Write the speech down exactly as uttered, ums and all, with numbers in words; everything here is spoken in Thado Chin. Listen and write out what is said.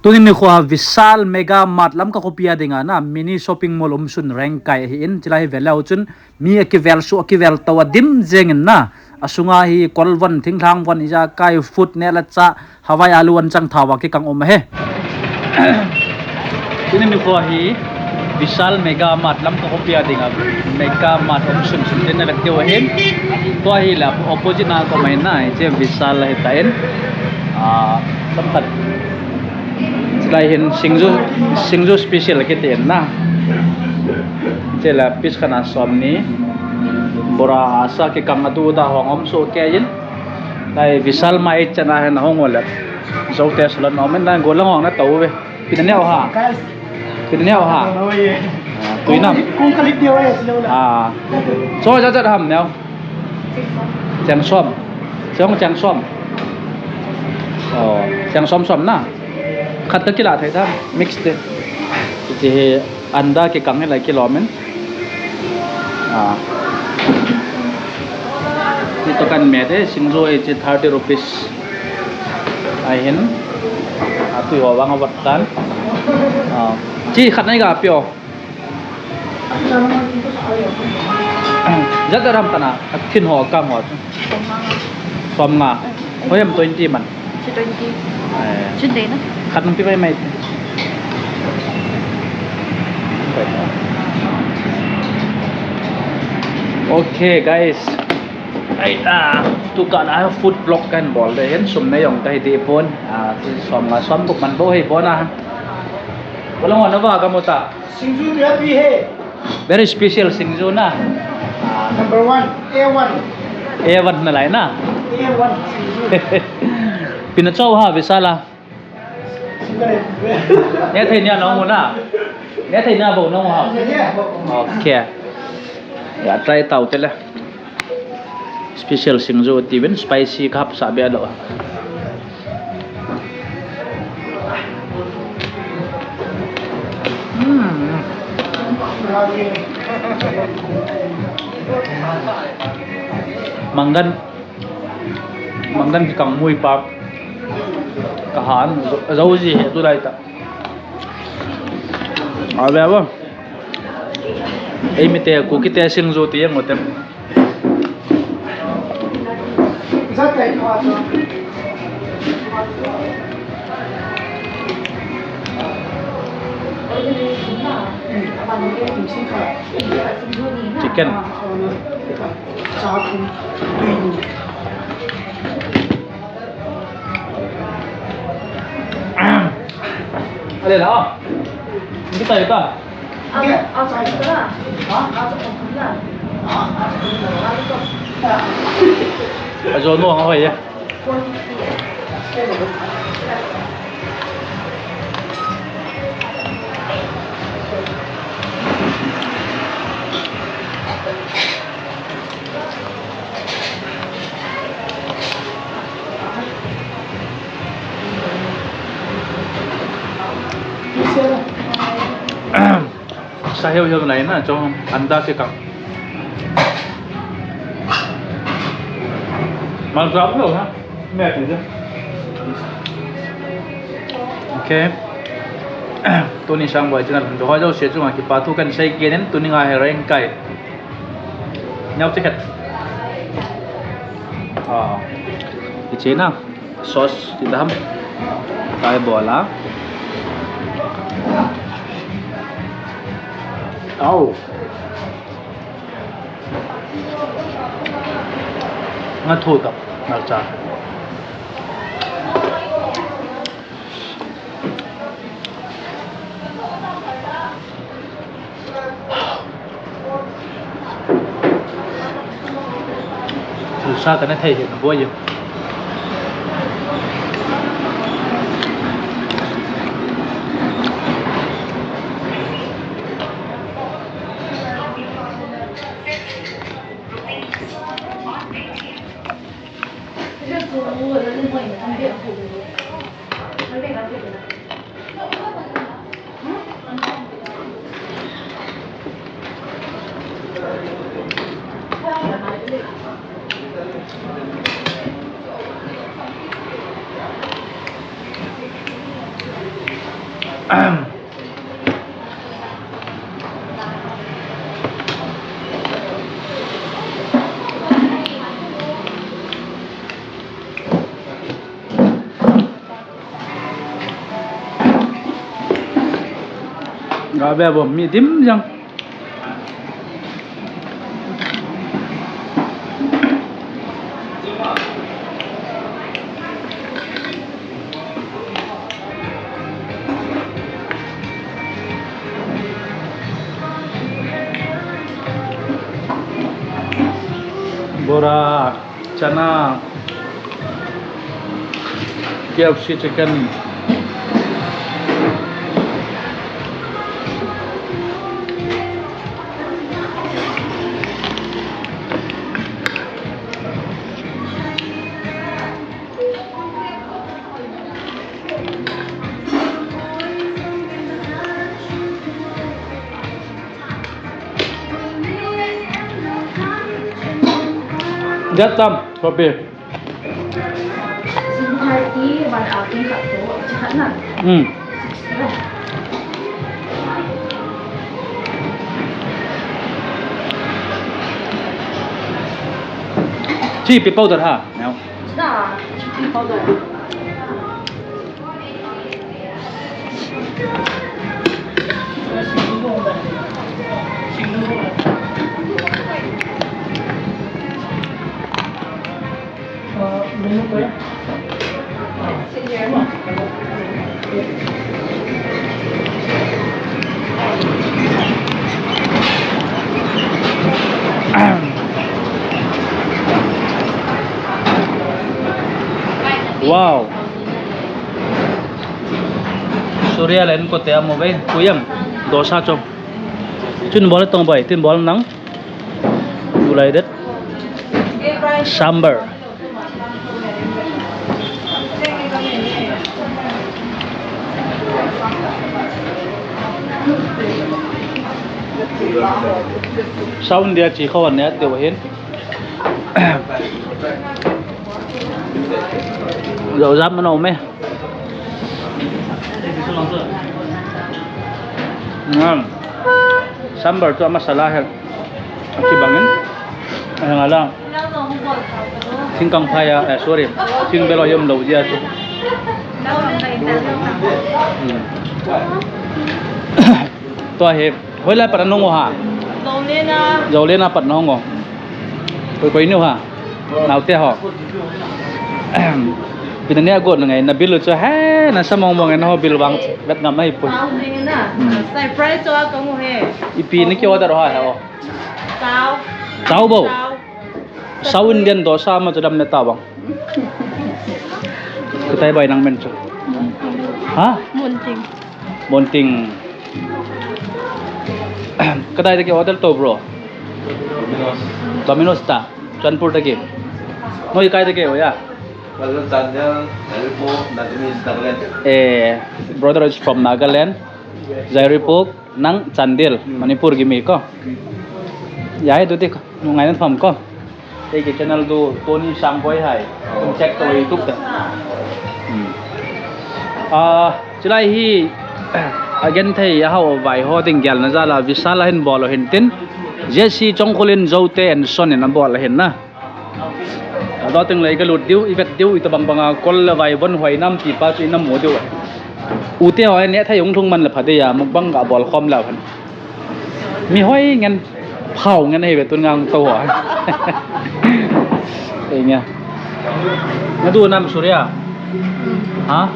Tuni nikho a Vishal Mega Mart Lamka khopi a dinga na mini shopping mall umsun Rengkai ahin, chulai hi veleu chun mi akivel su akivel to adim jengin na, asunga hi kolvon, thinglhangvon, ijakai food neh le chah, hawai alu anchang thawa kikang um ahi. Tuni nikho hi Vishal Mega Mart Lamka khopi a dinga Mega Mart umsun sun tin na vetiu ahin. Tua hi la opposite na ko mai na, hiche Vishal ahitan. Ah, samkhat. Chulai hin singju, singju special kiti na. Chule piece khat a somni. Bora asa kikang atu da hung um sohkei in. Lai Vishal ma ichan a hin hung ole. Jou te salon um in lai golang hung na tauve. Pina neo ha. Pina neo ha. Ah, tuinam. Ah. So ja ja ham neo. Cheng som. Cheng, cheng som. Oh, cheng som som na. Khat ta kila thei ta mix te. Hiche hi anda kikang hi la kilom in. Ah. Hiche toh kan me te singju hiche thirty rupees. Ahin. Atui ho vang avat tan. Ah. Hiche khat na iga pe o. Jat dam ham tana, athin ho, akang ho. Som nga. Hoi em twenty man. Chi twenty. Eh. Chin dei na. Khat nung pi mai mai. Okay, guys. Ai, ah, tu ka na food vlog kan bol de hin sum nei jong kahi deh pon. Ah, som nga som gup man bou hi bon a. Walang wana ba ka mo ta. Singju tu ya tui he. Very special singju na. Ah, number one, A one. A one na lai na. A one singju. Pina chau ha, Vishal a. Singju. Ne thei nia nong na. Ne thei nia bou nong ha. Ne thei nia bou. Okay. Ya, try tau te le. Special singju tiuvin spicy ka hapsah beh lou. Hmm. Manggan, manggan kikang mui pa. Ka han, jo, jo ji he tu lai ta. Ave ave. Ei mi te, Kuki te singju ti jeng u te. Chicken. Ale la. Kita ita. Ajo no ang hoye. Sa hiu hiu nai na, chong anda kikang. Mal drop lo ha. Me ti je. Okay. Tuni sang boi channel hoi jouse chunga kipa thu kan sei kit in, tuni nga hi Rengkai. Neo ticket. Ah. Hiche na. Sauce ti dam. Kai bola. Au. Nga thu tap. Nga cha. Thilsa kana thei hi na boi. Ga be bom mi dim jang. Bora, chana, K F C chicken. Get some coffee. Thirty, one outing khat to, chi khat na. Hmm. Chi ipi powder ham? Neo. Chi powder. Wow. Surya le inkote amu ve, kuyang, dosa chu. Chun bol tong bai, tin bol nang. Ulai det. Sambar. Sound dia chi kho ne te wahin. Lo jam no me. Ngam. Sambar chu masala he. Chi bangin. Ngala. Singkang phaya, eh, sorry. Sing belo yom lo jia chu. Hmm. Tua hi, hoilai pat nahung u ham? Zolen a pat nahung u. Koi koi niu ham? Naote ho. Ahem. Ipi na neh got ngai, na bill chu he, nasa mong mong e, nangho bill vang vet ngam ahipoi. Surprise chu a kong u he. Ipi na ki order u ham he o? Chow. Chow bou. Chow. South Indian dosa ma chu dam ne ta bang. Katai bai nang men chu. Ha? Monting. Monting. Katai ta ki order to, bro? Domino's ta. Churachandpur ta ki. Noi kai ta ki o ya? Well, Chandel, Jaipur, Nagaland. Eh, brother is from Nagaland. Jaipur. Nang Chandel, Manipur gimi ko. Yai tu ti ko, nungai na tham ko. Te ki channel tu Tony Sangboi hai. Kum check to YouTube ta. Hmm. Ah, chilai hi, again thei a hao vai ho ding gel na jala Vishal a hin bol u hin tin. J C Chongkhol in Zote and Son in a bol u hin na. Adang teng le i ka lut diu, i vet diu, i tabang banga kol le vai von hoi nam ti pa chu i na mu diu. Ute ho ne thei ung thung man le pha de ya, mukbang ka bol khom la phan. Mi hoi ngen, phau ngen hi ve tun ngang to ho. Ei nya. Na du nam Surya. Ha?